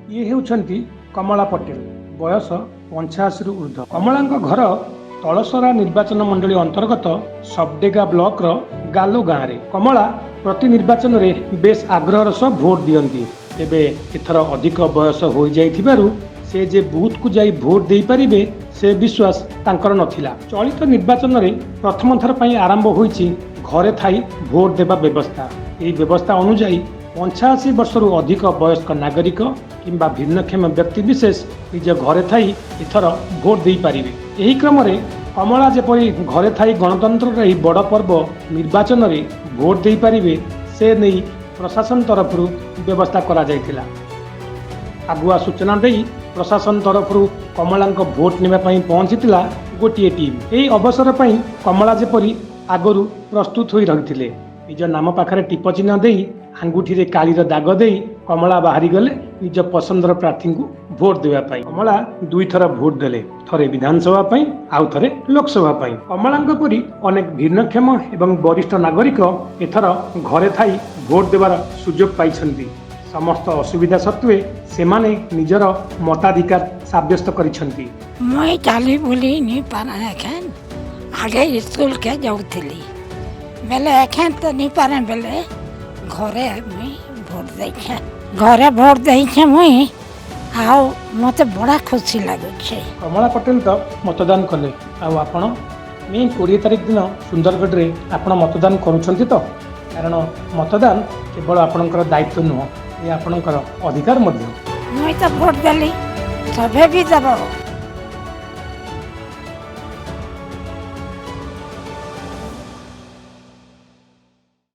ଇଏ ହେଉଛନ୍ତି କମଳା ପଟେଲ। ବୟସ 85ରୁ ଉର୍ଦ୍ଧ୍ୱ। କମଳାଙ୍କ ଘର ତଳସରା ନିର୍ବାଚନ ମଣ୍ଡଳୀ ଅନ୍ତର୍ଗତ ସବଡେଗା ବ୍ଲକର ଗାଲୋ ଗାଁରେ। କମଳା ପ୍ରତି ନିର୍ବାଚନରେ ବେଶ ଆଗ୍ରହର ସହ ଭୋଟ ଦିଅନ୍ତି। ତେବେ ଏଥର ଅଧିକ ବୟସ ହୋଇଯାଇଥିବାରୁ ସେ ଯେ ବୁଥକୁ ଯାଇ ଭୋଟ ଦେଇପାରିବେ, ସେ ବିଶ୍ୱାସ ତାଙ୍କର ନଥିଲା। ଚଳିତ ନିର୍ବାଚନରେ ପ୍ରଥମ ଥର ପାଇଁ ଆରମ୍ଭ ହୋଇଛି ଘରେ ଥାଇ ଭୋଟ ଦେବା ବ୍ୟବସ୍ଥା। ଏହି ବ୍ୟବସ୍ଥା ଅନୁଯାୟୀ 85 ବର୍ଷରୁ ଅଧିକ ବୟସ୍କ ନାଗରିକ କିମ୍ବା ଭିନ୍ନକ୍ଷମ ବ୍ୟକ୍ତି ବିଶେଷ ନିଜ ଘରେ ଥାଇ ଏଥର ଭୋଟ ଦେଇପାରିବେ। ଏହି କ୍ରମରେ କମଳା ଯେପରି ଘରେ ଥାଇ ଗଣତନ୍ତ୍ରର ଏହି ବଡ଼ ପର୍ବ ନିର୍ବାଚନରେ ଭୋଟ ଦେଇପାରିବେ, ସେ ନେଇ ପ୍ରଶାସନ ତରଫରୁ ବ୍ୟବସ୍ଥା କରାଯାଇଥିଲା। ଆଗୁଆ ସୂଚନା ଦେଇ ପ୍ରଶାସନ ତରଫରୁ କମଳାଙ୍କ ଭୋଟ ନେବା ପାଇଁ ପହଞ୍ଚିଥିଲା ଗୋଟିଏ ଟିମ୍। ଏହି ଅବସର ପାଇଁ କମଳା ଯେପରି ଆଗରୁ ପ୍ରସ୍ତୁତ ହୋଇ ରହିଥିଲେ। ନିଜ ନାମ ପାଖରେ ଟିପ ଚିହ୍ନ ଦେଇ, ଆଙ୍ଗୁଠିରେ କାଳିର ଦାଗ ଦେଇ କମଳା ବାହାରିଗଲେ ନିଜ ପସନ୍ଦର ପ୍ରାର୍ଥୀଙ୍କୁ ଭୋଟ ଦେବା ପାଇଁ। କମଳା ଦୁଇଥର ଭୋଟ ଦେଲେ, ଥରେ ବିଧାନସଭା ପାଇଁ, ଆଉ ଥରେ ଲୋକସଭା ପାଇଁ। କମଳାଙ୍କ ପରି ଅନେକ ଭିନ୍ନକ୍ଷମ ଏବଂ ବରିଷ୍ଠ ନାଗରିକ ଏଥର ଘରେ ଥାଇ ଭୋଟ ଦେବାର ସୁଯୋଗ ପାଇଛନ୍ତି। ସମସ୍ତ ଅସୁବିଧା ସତ୍ତ୍ୱେ ସେମାନେ ନିଜର ମତାଧିକାର ସାବ୍ୟସ୍ତ କରିଛନ୍ତି। ମୁଇଁ ଚାଲି ବୁଲି ନି ପାରେ। ଏଖେନ୍ ଆଗେ ସ୍କୁଲକେ ଯାଉଥିଲି ବେଲେ, ଏଖେନ୍ ତ ନି ପାରେ। ବେଲେ ଘରେ ମୁଇଁ ଭୋଟ ଦେଇଛେ, ଘରେ ଭୋଟ ଦେଇଛେ ମୁଇଁ। ଆଉ ମୋତେ ବଡ଼ା ଖୁସି ଲାଗୁଛେ। କମଳା ପଟେଲ ତ ମତଦାନ କଲେ, ଆଉ ଆପଣ? ମେ 20 ତାରିଖ ଦିନ ସୁନ୍ଦରଗଡ଼ରେ ଆପଣ ମତଦାନ କରୁଛନ୍ତି ତ? କାରଣ ମତଦାନ କେବଳ ଆପଣଙ୍କର ଦାୟିତ୍ୱ ନୁହଁ, ଏ ଆପଣଙ୍କର ଅଧିକାର ମଧ୍ୟ। ମୁଇଁ ତ ଭୋଟ ଦେଲି, ସଭେ ବି ଦେବ।